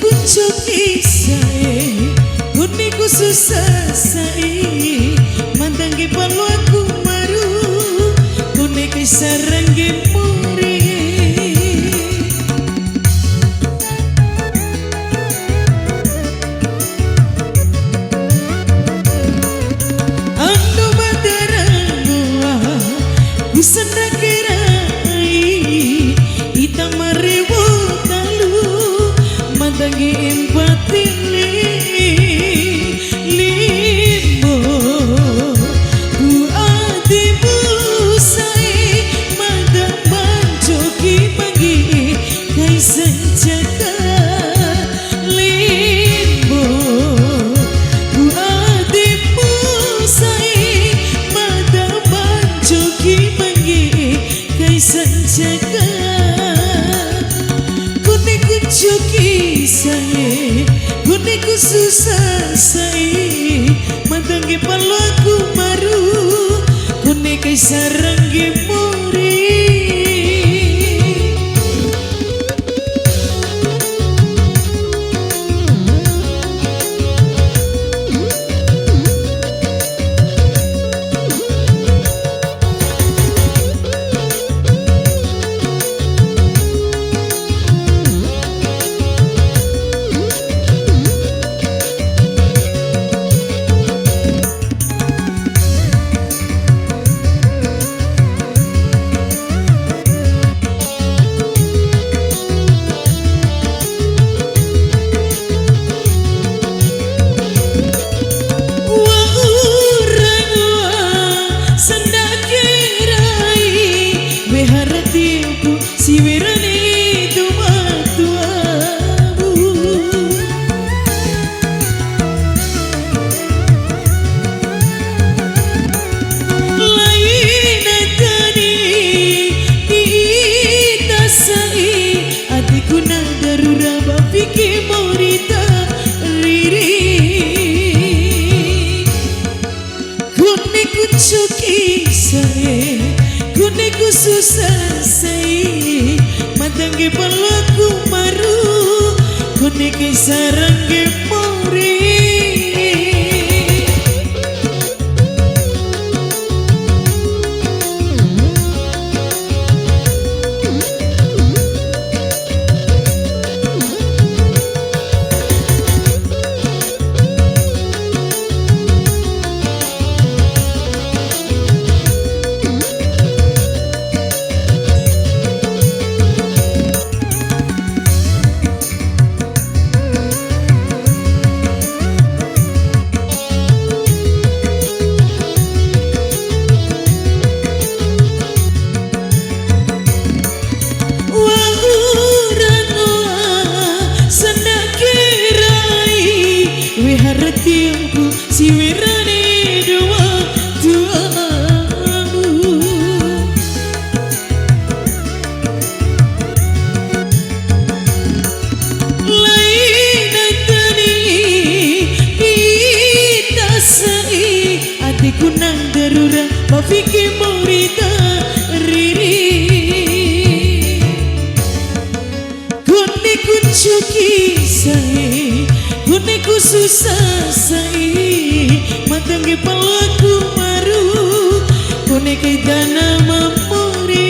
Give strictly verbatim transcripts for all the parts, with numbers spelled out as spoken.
Ku ncoki sa'e, kone ku susa sa'e, ma dangge paloaku maru, kone kai sarangge more. Ando ba dara ngoa, ku sandake rai, ita ma rewo talu, ma dangge empat tele. Limbo, ku ade mu sa'e, mada ma ncoki mangge kai sancaka. Limbo, ku ade mu sa'e, mada ma ncoki mangge kai sancaka. Kone ku ncoki sa'e, kone ku susa sa'e, ma dangge paloaku maru, kone kai sarangge more. Wa'ura ngoa sandake rai, wehara tioku siwe rane dou ma tuamu. Laina tani ita sa'i, adeku na darura ba fiki mori ta riri. Kone ku ncoki sa'e, kone ku susa sa'e, ma dangge paloaku maru, kone kai sarangge more. Wa'ura ngoa sandake rai, wehara tioku siwe rane dou ma tuamu. Laina tani ita sa'i, adeku na darura ba fiki mori ta riri. Kone ku ncoki sa'e, kone ku susa sa'e, ma dangge paloaku maru, kone kai dana ma more.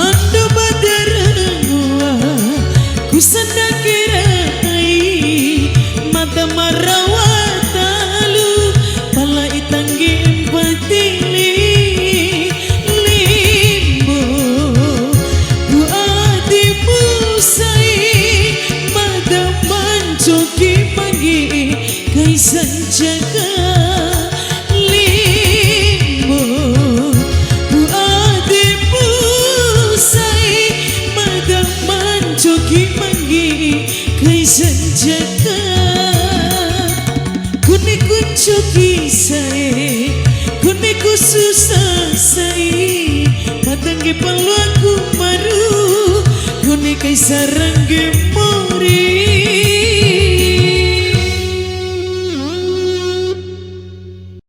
Ando ba dara ngoa, ku sandake rai, mada ma rawa talu, pala ita ngge empat tele. Limbo, ku ade mu sa'e, mada ma ncoki mangge kai sancaka. Limbo, ku ade mu sa'e, mada ma ncoki mangge kai sancaka. Kone ku ncoki sa'e, kone ku susa sa'e, ma dangge paloaku maru, kone kai sarangge more.